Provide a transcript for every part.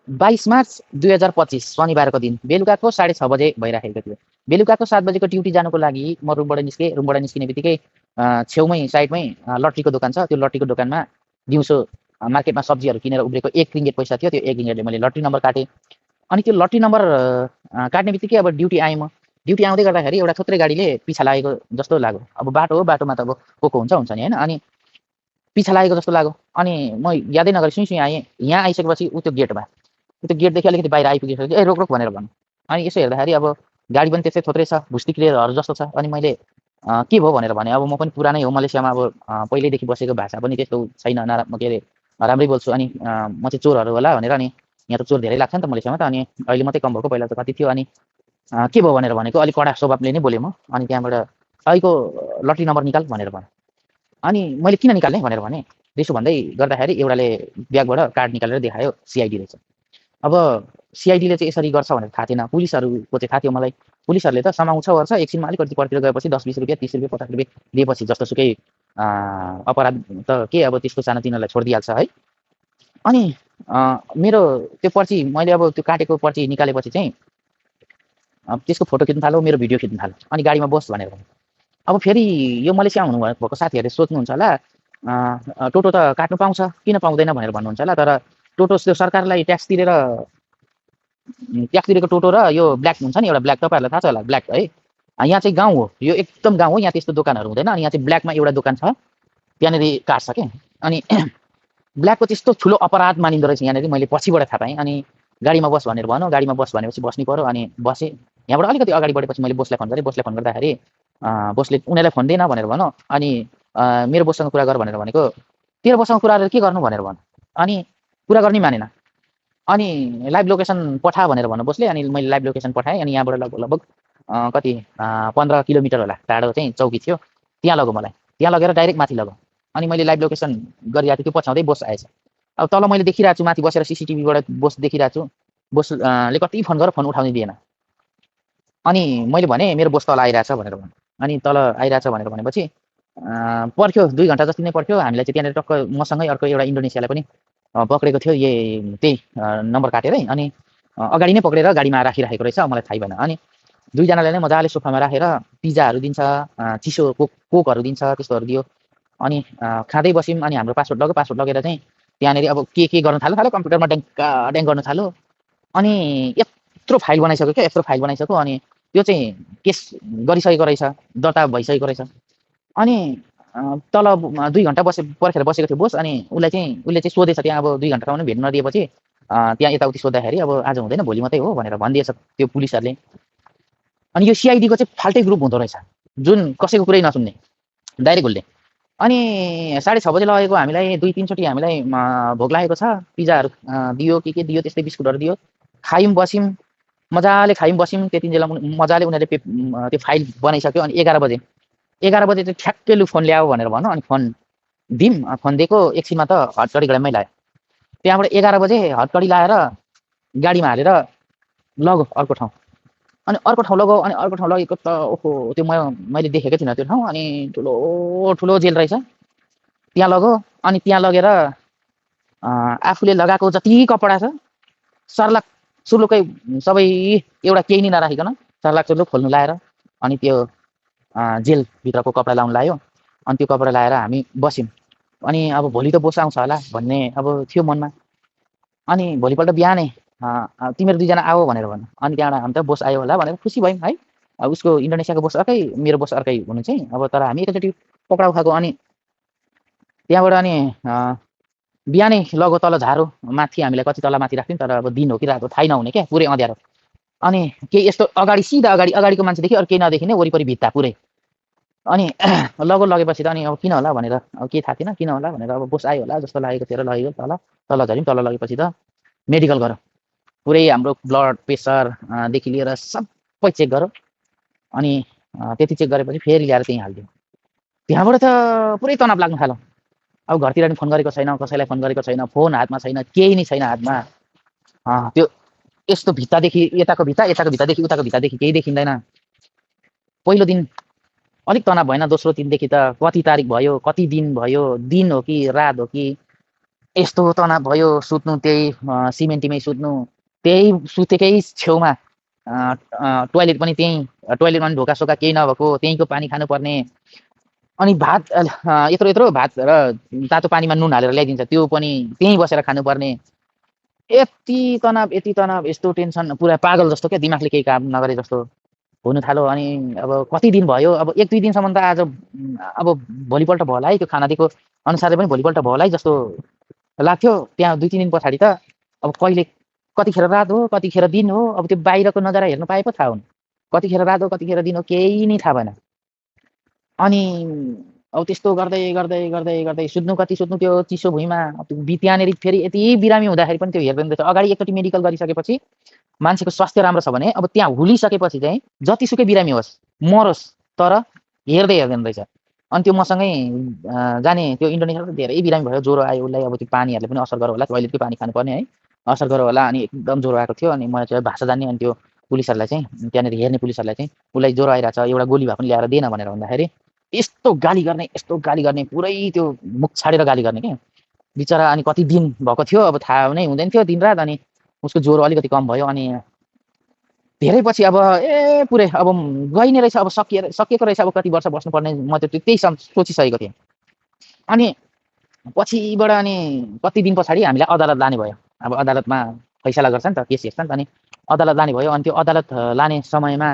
22 March 2025 शनिबारको दिन बेलुकाको 6:30 बजे भइराखेको थियो। बेलुकाको 7 बजेको ड्युटी जानुको लागि म रुमबाट निस्किने बित्तिकै छेउमै साइडमै लट्रीको दोकान छ। त्यो लट्रीको दोकानमा दिउँसो मार्केटमा सब्जीहरू किनेर उब्रेको 1 रिङ्गेट पैसा थियो। त्यो 1 रिङ्गेटले मैले लट्री नम्बर काटेँ। अनि त्यो लट्री नम्बर काट्ने बित्तिकै अब ड्युटी आएँ म। ड्युटी आउँदै गर्दाखेरि एउटा थोत्रे गाडीले पिछा लागेको जस्तो लाग्यो। अब बाटो हो, बाटोमा त अब को हुन्छ नि होइन। अनि पिछा लागेको जस्तो लाग्यो। अनि म यादै नगरी सुई आएँ। यहाँ आइसकेपछि ऊ त्यो गेटमा, त्यो गेटदेखि अलिकति बाहिर आइपुगिसक्यो। ए रोक रोक भनेर भन्नु। अनि यसो हेर्दाखेरि अब गाडी पनि त्यस्तै थोत्रै छ, भुस्ती क्लियरहरू जस्तो छ। अनि मैले के भयो भनेर भने, अब म पनि पुरानै हो, मलेसियामा अब पहिल्यैदेखि बसेको, भाषा पनि त्यस्तो छैन, के अरे राम्रै बोल्छु। अनि म चाहिँ चोरहरू होला भनेर, अनि यहाँ त चोर धेरै लाग्छ नि त मलेसियामा त, अनि अहिले मात्रै कम भएको, पहिला त कति थियो। अनि के भयो भनेर भनेको, अलिक कडा स्वभावले नै बोलेँ म। अनि त्यहाँबाट तपाईँको लट्री नम्बर निकाल भनेर भन्यो। अनि मैले किन निकाल्ने भनेर भने, त्यसो भन्दै गर्दाखेरि एउटाले ब्यागबाट कार्ड निकालेर देखायो, सिआइडी रहेछ। अब सिआइडीले चाहिँ यसरी गर्छ भनेर थाहा थिएन। पुलिसहरूको चाहिँ थाहा थियो मलाई। पुलिसहरूले त समाउँछ वर्छ, एकछिनमा अलिकति परतिर गएपछि 10-20 रुपियाँ, 30 रुपियाँ, 50 रुपियाँ दिएपछि जस्तोसुकै अपराध त के अब त्यस्तो सानोतिनोलाई छोडिदिइहाल्छ है। अनि मेरो त्यो पर्ची, मैले अब त्यो काटेको पर्ची निकालेपछि चाहिँ त्यसको फोटो खिच्नु थाल्यो, मेरो भिडियो खिच्नु थाल्यो। अनि गाडीमा बस भनेर भन्यो। अब फेरि यो मलेसियामा हुनुभएको साथीहरूले सोध्नुहुन्छ होला, टोटो त काट्नु पाउँछ, किन पाउँदैन भनेर भन्नुहुन्छ होला। तर टोटो त्यो सरकारलाई ट्याक्स तिरेको टोटो र यो ब्ल्याक हुन्छ नि, एउटा ब्ल्याक, तपाईँहरूलाई थाहा छ होला ब्ल्याक है। यहाँ चाहिँ गाउँ हो, यो एकदम गाउँ हो, यहाँ त्यस्तो दोकानहरू हुँदैन। अनि यहाँ चाहिँ ब्ल्याकमा एउटा दोकान छ, त्यहाँनिर काट्छ क्या। अनि ब्ल्याकको त्यस्तो ठुलो अपराध मानिँदो रहेछ यहाँनिर, मैले पछिबाट थाहा पाएँ। अनि गाडीमा बस भनेर भन्यो, गाडीमा बस भनेपछि बस्नै पऱ्यो। अनि बसेँ। यहाँबाट अलिकति अगाडि बढेपछि मैले बोसलाई फोन गरेँ। बोसलाई फोन गर्दाखेरि बोसले उनीहरूलाई फोन दिएन भनेर भन्यो। अनि मेरो बोससँग कुरा गर भनेर भनेको, तेरो बोससँग कुरा गरेर के गर्नु भनेर भन्यो। अनि कुरा गर्नै मानेन। अनि लाइभ लोकेसन पठा भनेर भन्नु बोसले। अनि मैले लाइभ लोकेसन पठाएँ। अनि यहाँबाट लगभग लगभग कति 15 किलोमिटर होला टाढो चाहिँ चौकी थियो, त्यहाँ लग्यो मलाई। त्यहाँ लगेर डाइरेक्ट माथि लग्यो। अनि मैले लाइभ लोकेसन गरिरहेको थिएँ, त्यो पछ्याउँदै बोस आएछ। अब तल मैले देखिरहेको छु, माथि बसेर सिसिटिभीबाट बोस देखिरहेको छु। बोसले कति फोन गरेर फोन उठाउनै दिएन। अनि मैले भने मेरो बोस तल आइरहेछ भनेर भन्यो। अनि तल आइरहेछ भनेर भनेपछि पर्ख्यो, 2 घन्टा जति नै पर्ख्यो। हामीलाई चाहिँ त्यहाँनिर टक्क मसँगै अर्को एउटा इन्डोनेसियालाई पनि पक्रेको थियो, त्यही नम्बर काटेरै। अनि अगाडि नै पक्रेर गाडीमा राखिराखेको रहेछ, मलाई थाहै भएन। अनि दुईजनालाई नै मजाले सोफामा राखेर पिज्जाहरू दिन्छ, चिसो कोकहरू दिन्छ, त्यस्तोहरू दियो। अनि खाँदै बस्यौँ। अनि हाम्रो पासपोर्ट लग्यो। पासपोर्ट लगेर चाहिँ त्यहाँनिर अब के गर्न थाल्यो, कम्प्युटरमा ड्याङ गर्न थाल्यो। अनि यत्रो फाइल बनाइसक्यो क्या, यत्रो फाइल बनाइसक्यो। अनि त्यो चाहिँ केस गरिसकेको रहेछ, दर्ता भइसकेको रहेछ। अनि तल 2 घन्टा पर्खेर बसेको थियो बोस। अनि उसले चाहिँ सोधेछ त्यहाँ, अब 2 घन्टासम्म पनि भेट्नु नदिएपछि त्यहाँ यताउति सोद्धाखेरि अब आज हुँदैन, भोलि मात्रै हो भनेर भनिदिएछ त्यो पुलिसहरूले। अनि यो सिआइडीको चाहिँ फाल्टै ग्रुप हुँदो रहेछ, जुन कसैको कुरै नसुन्ने, डाइरेक्ट घुल्ने। अनि 6:30 बजे लगेको हामीलाई 2-3 चोटि हामीलाई भोक लागेको छ, पिज्जाहरू दियो, के दियो, त्यस्तै बिस्कुटहरू दियो। खायौँ, बस्यौँ, मजाले खायौँ, बस्यौँ। त्यतिन्जेल मजाले उनीहरूले त्यो फाइल बनाइसक्यो। अनि 11 बजे चाहिँ ठ्याक्कै लु फोन ल्याऊ भनेर भन्यो। अनि फोन दिउँ, फोन दिएको एकछिनमा त हतकडी गडममै लायो। त्यहाँबाट 11 बजे हतकडी लाएर गाडीमा हालेर लग्यो अर्को ठाउँ। अनि अर्को ठाउँ लगो। अनि अर्को ठाउँ लगेको त ओहो, त्यो मैले देखेकै थिइनँ त्यो ठाउँ। अनि ठुलो ठुलो जेल रहेछ, त्यहाँ लगो। अनि त्यहाँ लगेर आफूले लगाएको जति कपडा छ सर्लाक सुर्लुकै सबै एउटा केही नै नराखिकन सर्लाक सुर्लुक खोल्नु लाएर, अनि त्यो जेलभित्रको कपडा लाउनु लायो। अनि त्यो कपडा लाएर हामी बस्यौँ। अनि अब भोलि त बोस आउँछ होला भन्ने अब थियो मनमा। अनि भोलिपल्ट बिहानै तिमीहरू दुईजना आऊ भनेर भन्यो। अनि त्यहाँबाट हामी त बोस आयो होला भनेर खुसी भयौँ है। अब उसको इन्डोनेसियाको बोस अर्कै, मेरो बोस अर्कै हुनु चाहिँ। अब तर हामी एकैचोटि पक्राउ खाएको। अनि त्यहाँबाट अनि बिहानै लगो तल झारो माथि, हामीलाई कति तल माथि राख्थ्यौँ। तर अब दिन हो कि रात हो थाहै नहुने क्या, पुरै अँध्यारो। अनि केही यस्तो अगाडि, सिधा अगाडिको मान्छे देखि अरू केही नदेखिने, वरिपरि भित्ता पुरै। अनि लगेपछि त अनि अब किन होला भनेर, अब केही थाहा थिएन किन होला भनेर। अब बोस आयो होला जस्तो लागेको थियो र लगेको तल तल झऱ्यौँ। तल लगेपछि त मेडिकल गऱ्यो, पुरै हाम्रो ब्लड प्रेसरदेखि लिएर सबै चेक गऱ्यो। अनि त्यति चेक गरेपछि फेरि ल्याएर त्यहीँ हालिदियो। त्यहाँबाट त पुरै तनाव लाग्नु थाल्यो। अब घरतिर नि फोन गरेको छैन, कसैलाई फोन गरेको छैन, फोन हातमा छैन, केही नै छैन हातमा। त्यो यस्तो भित्तादेखि यताको भित्ता, यताको भित्तादेखि उताको भित्तादेखि केही देखिँदैन। पहिलो दिन अलिक तनाव भएन, दोस्रो दिनदेखि त कति तारिक भयो, कति दिन भयो, दिन हो कि रात हो कि यस्तो तनाव भयो, सुत्नु त्यही सिमेन्टीमै सुत्नु, त्यही सुतेकै छेउमा टोयलेट पनि त्यहीँ, टोयलेटमा पनि ढोका-सोका केही नभएको, त्यहीँको पानी खानुपर्ने। अनि भात यत्रो यत्रो भात र तातो पानीमा नुन हालेर ल्याइदिन्छ, त्यो पनि त्यहीँ बसेर खानुपर्ने। यति तनाव, यस्तो टेन्सन, पुरा पागल जस्तो क्या, दिमागले केही काम नगरे जस्तो हुनु थाल्यो। अनि अब कति दिन भयो, अब 1-2 दिनसम्म त आज अब भोलिपल्ट भोला है, त्यो खाना दिएको अनुसारले पनि भोलिपल्ट भोला है जस्तो लाग्थ्यो। त्यहाँ 2-3 दिन पछाडि त अब कहिले कतिखेर रात हो, कतिखेर दिन हो, अब त्यो बाहिरको नजारा हेर्न पाए पो थाहा हुनु। कतिखेर रात हो, कतिखेर दिन हो, केही नै थाहा भएन। अनि अब त्यस्तो गर्दै गर्दै गर्दै गर्दै सुत्नु त्यो चिसो भुइँमा, त्यहाँनिर फेरि यति बिरामी हुँदाखेरि पनि त्यो हेर्दैन रहेछ। अगाडि एकचोटि मेडिकल गरिसकेपछि मान्छेको स्वास्थ्य राम्रो छ भने अब त्यहाँ हुलिसकेपछि चाहिँ जतिसुकै बिरामी होस्, मरोस्, तर हेर्दैन रहेछ। अनि त्यो मसँगै जाने त्यो इन्डोनेसियामा धेरै बिरामी भयो, ज्वरो आयो उसलाई। अब त्यो पानीहरूले पनि असर गर्यो होला, टोयलेटकै पानी खानुपर्ने है, असर गर्यो होला। अनि एकदम ज्वरो आएको थियो। अनि मैले चाहिँ भाषा जान्ने, अनि त्यो पुलिसहरूलाई चाहिँ, त्यहाँनिर हेर्ने पुलिसहरूलाई चाहिँ, उसलाई ज्वरो आइरहेको छ, एउटा गोली भए पनि ल्याएर दिएन भनेर भन्दाखेरि यस्तो गाली गर्ने, पुरै त्यो मुख छाडेर गाली गर्ने क्या बिचरा। अनि कति दिन भएको थियो, अब थाहा नै हुँदैन थियो दिनरात। अनि उसको ज्वरो अलिकति कम भयो। अनि धेरै पछि अब पुरै अब गइ नै रहेछ, अब सकिएको रहेछ, अब कति वर्ष बस्नुपर्ने, म त त्यही सोचिसकेको थिएँ। अनि पछिबाट अनि कति दिन पछाडि हामीलाई अदालत लाने भयो। अब अदालतमा फैसला गर्छ नि त, केस हेर्छ नि त। अनि अदालत लाने भयो। अनि त्यो अदालत लाने समयमा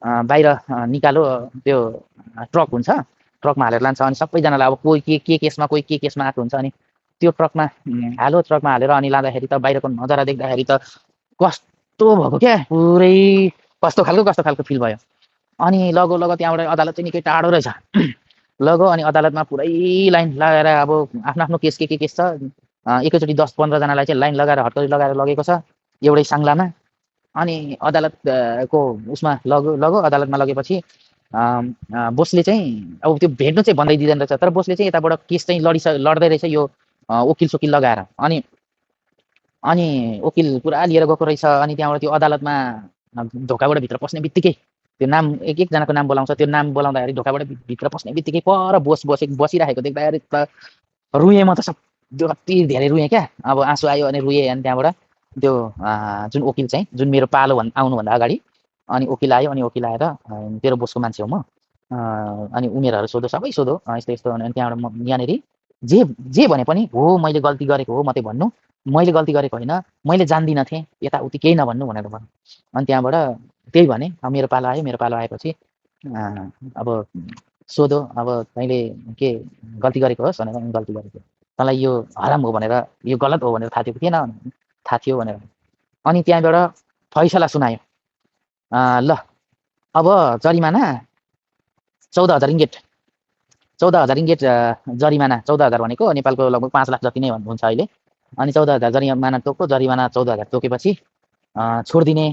बाहिर निकालो, त्यो ट्रक हुन्छ, ट्रकमा हालेर लान्छ। अनि सबैजनालाई अब कोही के केसमा, कोही के केसमा आएको हुन्छ। अनि त्यो ट्रकमा हाल्यो, ट्रकमा हालेर अनि लाँदाखेरि त बाहिरको नजारा देख्दाखेरि त कस्तो भएको क्या, पुरै कस्तो खालको फिल भयो। अनि लगो त्यहाँबाट अदालत चाहिँ निकै टाढो रहेछ। लगो अनि अदालतमा पुरै लाइन लगाएर, अब आफ्नो आफ्नो केस के केस छ, एकैचोटि 10-15 जनालाई चाहिँ लाइन लगाएर हडकडी लगाएर लगेको छ एउटै साङ्लामा। अनि अदालतको उसमा लगो अदालतमा लगेपछि बोसले चाहिँ अब त्यो भेट्नु चाहिँ भन्दै दिँदैन रहेछ। तर बोसले चाहिँ यताबाट केस चाहिँ लड्दै रहेछ यो वकिल सोकिल लगाएर। अनि अनि वकिल पुरा लिएर गएको रहेछ। अनि त्यहाँबाट त्यो अदालतमा ढोकाबाट भित्र पस्ने बित्तिकै त्यो नाम एकजनाको नाम बोलाउँछ। त्यो नाम बोलाउँदाखेरि ढोकाबाट भित्र पस्ने बित्तिकै पर बसिरहेको देख्दाखेरि त रुएँ म त। सब कति धेरै रुएँ क्या, अब आँसु आयो अनि रुएँ। अनि त्यहाँबाट त्यो जुन वकिल चाहिँ, जुन मेरो पालो आउनुभन्दा अगाडि, अनि वकिल आयो। अनि वकिल आएर तेरो बोसको मान्छे हो म, अनि उमेरहरू सोधो, सबै सोधो, यस्तो यस्तो। अनि त्यहाँबाट म यहाँनिर जे भने पनि हो, मैले गल्ती गरेको हो मात्रै भन्नु, मैले गल्ती गरेको होइन, मैले जान्दिनँ थिएँ, यताउति केही नभन्नु भनेर भन्नु। अनि त्यहाँबाट त्यही भने, मेरो पालो आयो। मेरो पालो आएपछि अब सोधो, अब तैँले के गल्ती गरेको होस् भनेर। गल्ती गरेको, तँलाई यो हराम हो भनेर, यो गलत हो भनेर थाहा थियो कि थिएन? थाहा थियो भनेर। अनि त्यहाँबाट फैसला सुनायो। ल अब जरिमाना 14,000 रिङ्गेट, 14,000 रिङ्गेट जरिमाना। 14,000 भनेको नेपालको लगभग 5 लाख जति नै हुन्छ अहिले। अनि 14,000 जरिमाना तोक्यो। जरिमाना 14,000 तोकेपछि छोडिदिने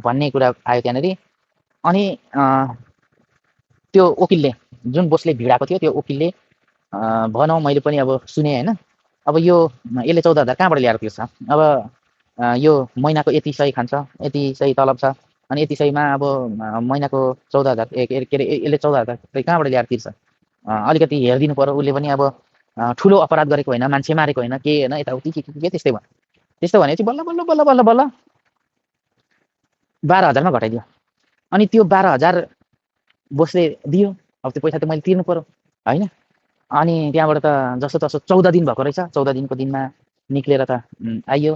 भन्ने कुरा आयो त्यहाँनिर। अनि त्यो वकिलले, जुन बोसले भिडाएको थियो, त्यो वकिलले भनौँ, मैले पनि अब सुने होइन, अब यसले 14,000 कहाँबाट ल्याएर तिर्छ? अब यो महिनाको यति सय खान्छ, यति सय तलब छ, अनि यति सयमा अब महिनाको 14,000 के अरे यसले 14,000 चाहिँ कहाँबाट ल्याएर तिर्छ? अलिकति हेरिदिनु पर्यो। उसले पनि अब ठुलो अपराध गरेको होइन, मान्छे मारेको होइन, के होइन, यताउति के त्यस्तै भयो। त्यस्तो भनेपछि बल्ल बल्ल बल्ल बल्ल बल्ल 12,000मा घटाइदियो। अनि त्यो 12,000 बोसले दियो। अब त्यो पैसा त मैले तिर्नु पर्यो होइन? अनि त्यहाँबाट त जसो तसो 14 दिन भएको रहेछ। 14 दिनको दिनमा निक्लेर त आइयो।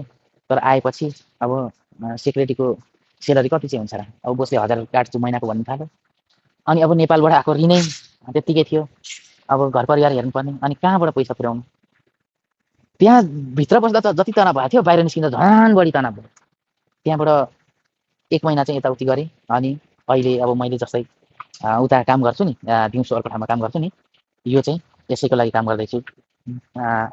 तर आएपछि अब सेक्रेटरीको सेलरी कति चाहिँ हुन्छ र? अब बोसले 1000 काट्छु महिनाको भन्नु थाल्यो। अनि अब नेपालबाट आएको ऋणै त्यत्तिकै थियो। अब घर परिवार हेर्नुपर्ने, अनि कहाँबाट पैसा पुर्याउनु? त्यहाँ भित्र बस्दा त जति तनाव भएको थियो, बाहिर निस्किँदा झन् बढी तनाव भयो। त्यहाँबाट 1 महिना चाहिँ यताउति गरेँ। अनि अहिले अब मैले जस्तै उता काम गर्छु नि, दिउँसो अर्को ठाउँमा काम गर्छु नि, यो चाहिँ यसैको लागि काम गर्दैछु।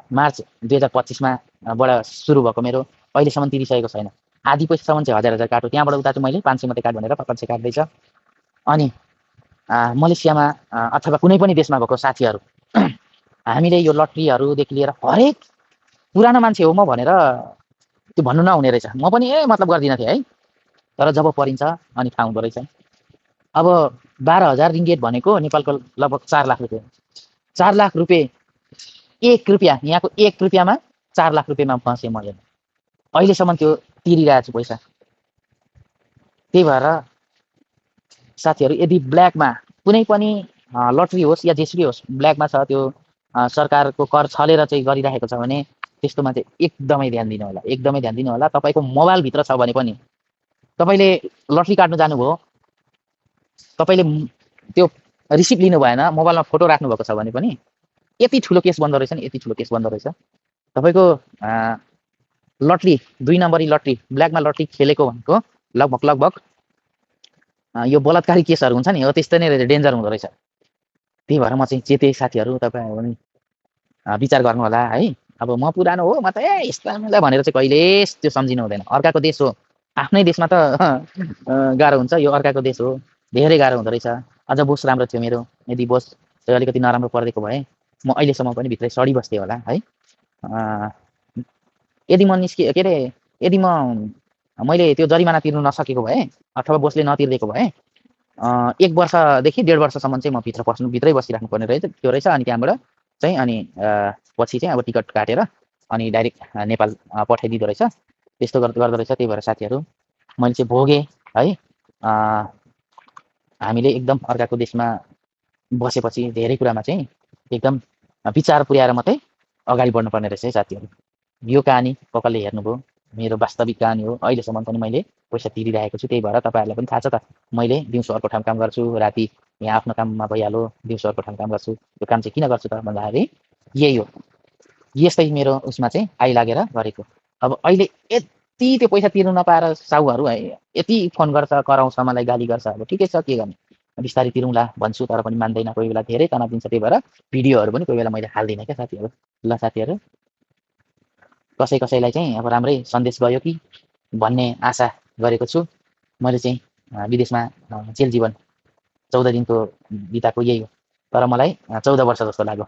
मार्च 2025मा बाट सुरु भएको मेरो, अहिलेसम्म तिरिसकेको छैन। आधी पैसासम्म चाहिँ 1000 काट्यो। त्यहाँबाट उता चाहिँ मैले 500 मात्रै काट भनेर 500 काट्दैछ। अनि मलेसियामा अथवा कुनै पनि देशमा भएको साथीहरू, हामीले यो लट्रीहरूदेखि लिएर हरेक, पुरानो मान्छे हो म भनेर त्यो भन्नु नहुने रहेछ। म पनि मतलब गर्दिनँ थिएँ है। तर जब परिन्छ अनि थाहा हुँदो रहेछ। अब 12,000 रिङ्गेट भनेको नेपालको लगभग 4 लाख रुपियाँ। 4 लाख रुपियाँ, 1 रुपियाँ, यहाँको 1 रुपियाँमा 4 लाख रुपियाँमा फसेँ म हेर्नु। अहिलेसम्म त्यो तिरिरहेको छु पैसा। त्यही भएर साथीहरू यदि ब्ल्याकमा कुनै पनि लटरी होस् या जेसुकै होस् ब्ल्याकमा छ त्यो सरकारको कर छलेर चाहिँ गरिरहेको छ भने त्यस्तोमा चाहिँ एकदमै ध्यान दिनु होला, एकदमै ध्यान दिनु होला। तपाईँको मोबाइलभित्र छ भने पनि तपाईँले लटरी काट्नु जानुभयो, तपाईँले त्यो रिसिप्ट लिनु भएन, मोबाइलमा फोटो राख्नुभएको छ भने पनि यति ठुलो केस बन्दो रहेछ नि, यति ठुलो केस बन्दो रहेछ। तपाईँको लटरी 2 नम्बरी लटरी ब्ल्याकमा लटरी खेलेको भनेको लगभग यो बलात्कारी केसहरू हुन्छ नि, हो त्यस्तै नै रहेछ, डेन्जर हुँदो रहेछ। त्यही भएर म चाहिँ चेते साथीहरू, तपाईँहरू पनि विचार गर्नु होला है। अब म पुरानो हो, म त यस्ता भनेर चाहिँ कहिले त्यो सम्झिनु हुँदैन। अर्काको देश हो, आफ्नै देशमा त गाह्रो हुन्छ, यो अर्काको देश हो, धेरै गाह्रो हुँदो रहेछ। अझ बोस राम्रो थियो मेरो, यदि बोस चाहिँ अलिकति नराम्रो परिदिएको भए म अहिलेसम्म पनि भित्रै सडिबस्थेँ होला है। यदि म के अरे यदि मैले त्यो जरिमाना तिर्नु नसकेको भए अथवा बोसले नतिर्दिएको भए 1 वर्षदेखि 1.5 वर्षसम्म चाहिँ म भित्रै बसिराख्नु पर्ने रहेछ त्यो रहेछ। अनि त्यहाँबाट चाहिँ अनि पछि चाहिँ अब टिकट काटेर अनि डाइरेक्ट नेपाल पठाइदिँदो रहेछ, त्यस्तो गर्दो रहेछ। त्यही भएर साथीहरू मैले चाहिँ भोगेँ है। हामीले एकदम अर्काको देशमा बसेपछि धेरै कुरामा चाहिँ एकदम विचार पुर्याएर मात्रै अगाडि बढ्नुपर्ने रहेछ है साथीहरू। यो कहानी कसले हेर्नुभयो, मेरो वास्तविक कहानी हो। अहिलेसम्म पनि मैले पैसा तिरिरहेको छु। त्यही भएर तपाईँहरूलाई पनि थाहा छ त, मैले दिउँसो अर्को ठाउँ काम गर्छु, राति यहाँ आफ्नो काममा भइहाल्यो, दिउँसो अर्को ठाउँ काम गर्छु। यो काम चाहिँ किन गर्छु त भन्दाखेरि यही हो, यस्तै मेरो उसमा चाहिँ आइलागेर गरेको। अब अहिले यति त्यो पैसा तिर्नु नपाएर साहुहरू यति फोन गर्छ, कराउँछ, मलाई गाली गर्छ। अब ठिकै छ, के गर्ने, बिस्तारै तिरौँला भन्छु, तर पनि मान्दैन, कोही बेला धेरै तनाव दिन्छ। त्यही भएर भिडियोहरू पनि कोही बेला मैले हाल्दिनँ क्या साथीहरू। ल साथीहरू, कसैलाई चाहिँ अब राम्रै सन्देश गयो कि भन्ने आशा गरेको छु। मैले चाहिँ विदेशमा जेल जीवन 14 दिनको बिताएको यही हो, तर मलाई 14 वर्ष जस्तो लाग्यो।